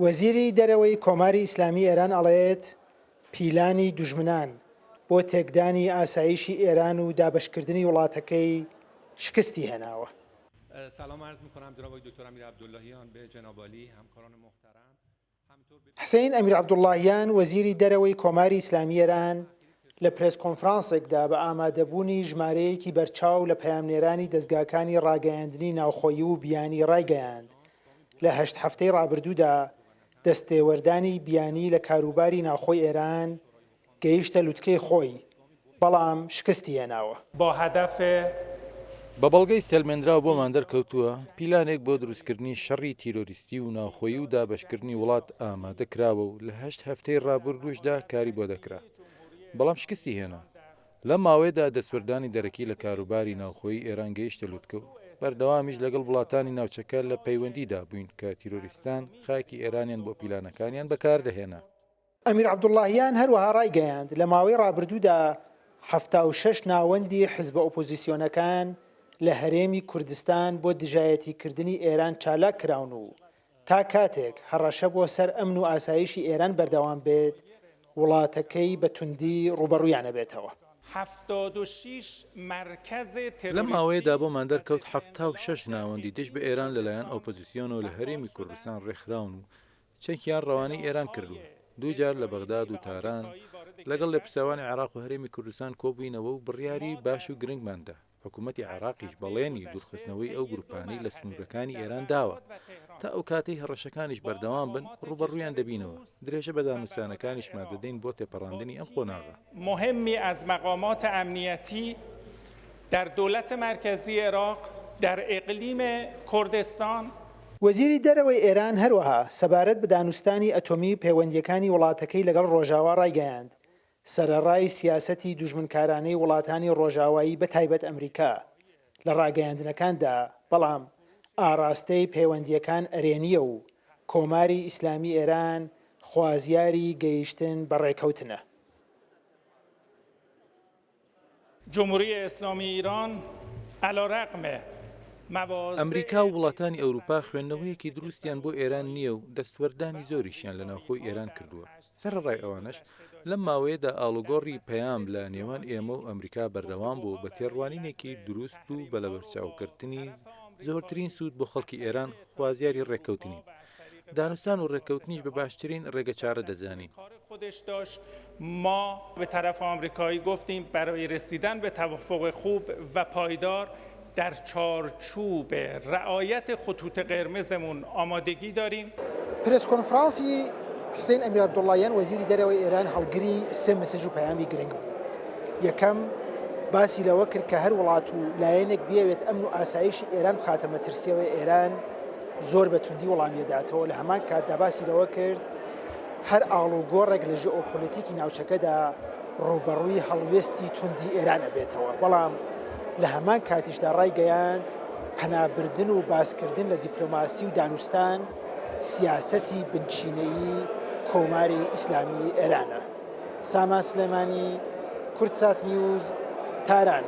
وەزیری دەرەوەی کۆماری ئیسلامی ئێران ئەڵێت، پیلانی دوژمنان بۆ تێکدانی ئاسایشی ئێران و دابەشکردنی وڵاتەکەی شکستی هێناوە. حسەین ئەمیرعەبدوڵڵاهیان وەزیری دەرەوەی کۆماری ئیسلامی ئێران لە پرێس کۆنفرانسێکدا بە ئامادەبوونی ژمارەیەکی بەرچاو لە پەیامنێرانی دەزگاکانی ڕاگەیاندنی ناوخۆیی و بیانی ڕایگەیاند لە هەشت هەفتەی ڕابردوودا دەستێوەردانی بیانی لە کاروباری ناوخۆی ئێران گەیشتە لوتکەی خۆی، بەڵام شکستی هێناوە. با هدف. بە بەڵگەی سەلمێنراو بۆمان دەرکەوتووە پیلانێک بۆ دروستکردنی شەڕی تیرۆریستی و ناوخۆیی و دابەشکردنی وڵات ئامادە کراوە و لە هەشت هەفتەی ڕابوردووشدا کاری بۆ دەکرا، بەڵام شکستی هێنا. لەم ماوەیەدا دەستوەردانی دەرەکی لە کاروباری ناوخۆیی ئێران گەیشتە لوتکە و بەردەوامیش لەگەڵ وڵاتانی ناوچەکە لە پەیوەندیدا بووین کە تیرۆریستان خاکی ئێرانیان بۆ پیلانەکانیان بەکاردەهێنا. ئەمیر عەبدوڵڵاهیان هەروەها ڕایگەیاند، لە ماوەی ڕابردوودا 76 ناوەندی حزبە ئۆپۆزیسیۆنەکان لە هەرێمی کوردستان بۆ دژایەتیکردنی ئێران چالاک کراون و تا کاتێک هەڕەشە بۆ سەر ئەمن و ئاسایشی ئێران بەردەوام بێت، وڵاتەکەی بە توندی ڕووبەڕوویان ئەبێتەوە. لەم ماوەیەدا بۆمان دەرکەوت 76 ناوەندی دژ بە ئێران لەلایەن ئۆپۆزیسیۆنەوە لە هەرێمی کوردستان ڕێکخراون و چەکیان ڕەوانەی ئێران کردووە. دوو جار لە بەغداد و تاران لەگەڵ لێپرسراوانی عێراق و هەرێمی کوردستان کۆبووینەوە و بڕیاری باش و گرنگمان دا. حکوومەتی عێراقیش بەڵێنی دوورخستنەوەی ئەو گرووپانەی لە سنوورەکانی ئێران داوە. تا ئەو کاتەی هەڕەشەکانیش بەردەوام بن، ڕووبەڕوویان دەبینەوە. درێژە بە دانوستانەکانیشمان دەدەین بۆ تێپەڕاندنی ئەم قۆناغە. مهمی از مقامات امنیتی در دولت مرکزی عراق در اقلیم کردستان. وەزیری دەرەوەی ئێران هەروەها سەبارەت بە دانوستانی ئەتۆمی و پەیوەندییەکانی وڵاتەکەی لەگەڵ ڕۆژاوا ڕایگەیاند، سەرەڕای سیاسەتی دوژمنکارانەی وڵاتانی ڕۆژاوایی بە تایبەت ئەمریکا لە ڕاگەیاندنەکاندا، بەڵام ئاڕاستەی پەیوەندییەکان ئەرێنییە و کۆماری ئیسلامی ئێران خوازیاری گەیشتن بە ڕێکەوتنە. جمهوری اسلامی ایران علی رغم مواضع. ئەمریکا و وڵاتانی ئەوروپا خوێندنەوەیەکی دروستیان بۆ ئێران نییە و دەستوەردانی زۆریشیان لە ناوخۆی ئێران کردووە، سەرەڕای ئەوانەش لەم ماوەیەدا ئاڵوگۆڕی پەیام لە نێوان ئێمە و ئەمریکا بەردەوام بوو بە تێڕوانینێکی دروست و بە لەبەرچاوگرتنی زۆرترین سوود بۆ خەڵکی ئێران خوازیاری ڕێککەوتنین. دانوستان و ڕێککەوتنیش بە باشترین ڕێگەچارە دەزانین. ما به طرف آمریکایی گفتیم برای رسیدن به توافق خوب و پایدار در چارچوب رعایت خطوط قرمزمون آمادگی داریم. پرێس کۆنفرانسی حسین ئەمیرعەبدوڵڵاهیان وەزیری دەرەوەی ئێران هەڵگری سێ message و پەیامی گرنگ بوو. یەکەم، باسی لەوە کرد کە هەر وڵات و لایەنێک بیەوێت ئەمن و ئاسایشی ئێران بخاتە مەترسیەوە ئێران زۆر بە توندی وەڵامی دەداتەوە، لە هەمان کاتدا باسی لەوە کرد هەر ئاڵوگۆڕێک لە ژئۆپۆلەتیکی ناوچەکەدا ڕووبەڕووی هەڵوێستی توندی ئێران ئەبێتەوە، بەڵام لە هەمان کاتیشدا ڕایگەیاند پەنابردن و باسکردن لە دیپلۆماسی و دانوستان سیاسەتی بنچینەیی کۆماری ئیسلامی ئێرانە. سامان سلێمانی، کوردسات نیوز، تاران.